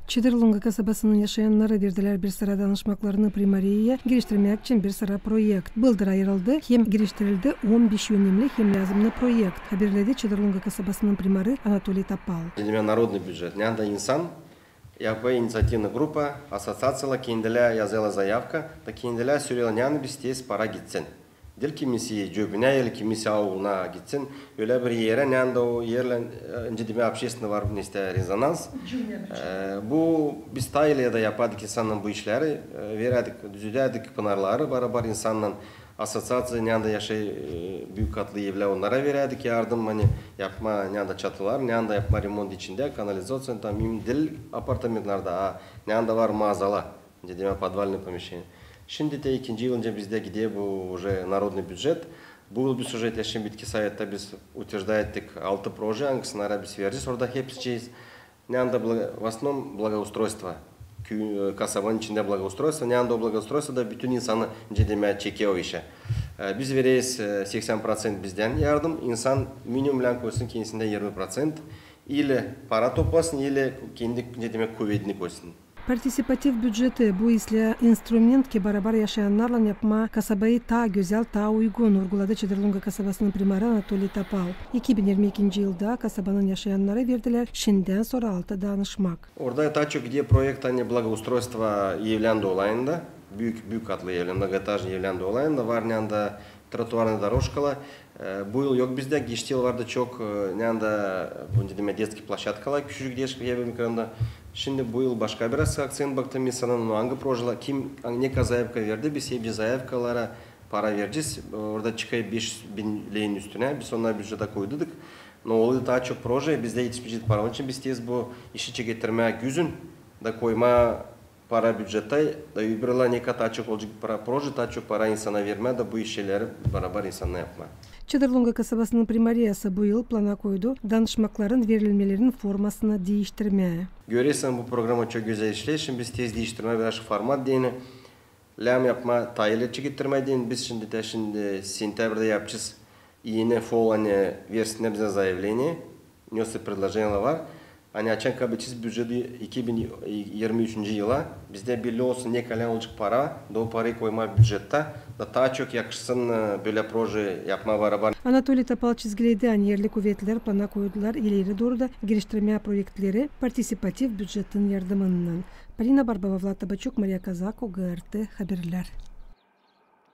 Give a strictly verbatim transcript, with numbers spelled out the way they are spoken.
Çadırlunga kasabasının yaşayannarı verdilär bir sıra danışmaklarını primariyaya giriştirmäk için bir sıra proekt. Bıldır ayırıldı hem giriştirildi on beş önemli hem lääzımnı proekt, haberdä Çadırlunga kasabasının primarı Anatoliy Topal. Demäk, narodnıy bücet. Neredä insan yapêr iniţiativnıy grupa, assoţiaţiyalar, kendilär yazêrlar zayavka, da kendilär söleyerlär, neredä biz isteeriz para gitsin. Diil kimisi cöbünä, diil kimisi auluna gitsin. Ölä bir erä, neredä o erlän, e, nicä demäk, общественный var, neredä rezonans. E, bu biz taa ilä dä yapardık insannan bu işleri, e, verädik, düzedärdik pınarları barabar insannan. Assoţiaţiya, neredä yaşêêr, e, büük katlı evlär, onnara verädik yardım, ani yapmaa, neredä çatılar, neredä yapmaa remont içindä, kanalizaţiya, tam im diil apartamentlerdä, a neredä var maazalar, nicä demäk, подвальное помещение. Şindi te ikinci yıl nicä bizdä gider bu уже народный бюджет. Bu yıl biz уже te şindi bitki sovetta biz утверждать ettik altı proje, angısını biz verecez orada hepsicii. Neredä bla-, в основном благоустройство. Kü-, e, kasabanın içindä благоустройство. Neredä o благоустройство da bütün insanı, nicä demäk, çeker o işä. E, biz vereriz, e, seksen proţent bizdän yardım. İnsan minimumlan koysun kendisindän irmi proţent. İli para toplasın, ili kendi, nicä demäk, kuvedini koysun. Partisipativ büceti bu islää instrument, ki barabar yaşayannarlan yapmaa kasabayı taa gözäl, taa uygun, urguladı Çadırlunga kasabasının primarı Anatoliy Topal. İki bin irmi ikinci yılda kasabanın yaşayannarı verdilär şindän sora altı danışmak. Orada taa çok gider proekt, ani благоустройство evlän dolayında, büük, büük katlı evlän, многоэтажный evlän dolayında var, neredä тротуарная дорожка. E, bu yıl yok bizdä, geçti yıl vardı çok, e, neredä, bu, nicä demäk, детский площадкалар, küçücük deşik, bir mikronda. Şindi bu yıl başka biraz akţent baktım insanın, no angı projeler, kim, ang-, ne kadar zayavka verdi, biz hep zayavkalara para verecez. Orada çıkêr beş bin leyin üstünä, biz onnarı bücettä koyduk. No olêr taa çok proje, bizdä etişmeyecek para, onun için biz isteeriz bu işi çeketirmää güzün da koymaa para bücettä, da öbürlär ne kadar taa çok olacek para, proje, taa çok para insana vermää, da bu işleri barabar insanna yapmaa. Çadırlunga kasabasının primariyası bu yıl plana koydu danışmakların verilmelerinin formasını diiştirmää. Görersän, bu programa çok gözäl işleer, şindi biz isteeriz diiştirmää biraz format deyni. Lääzım yapmaa taa ileri çekettirmää deyni, biz şindi te şindi sentâbrdä yapacez eni forma, ani versinnär bizä заявление, nesä предложениелär var. Ani açan kabul edecez büceti iki bin irmi üçüncü yıla, bizdä belli olsun, ne kadar olacek para, da o parayı koymaa bücettä, da taa çok yakışsın, e, bölä proje yapmaa barabar. Anatoliy Topal çizgiledi, ani erli kuvetlär plana koydular ileri dooru da giriştirmää proektleri partisipativ bücetin yardımınnan. Polina Barbova, Vlad Tabaçuk, Mariya Kazako, GRT Haberlär.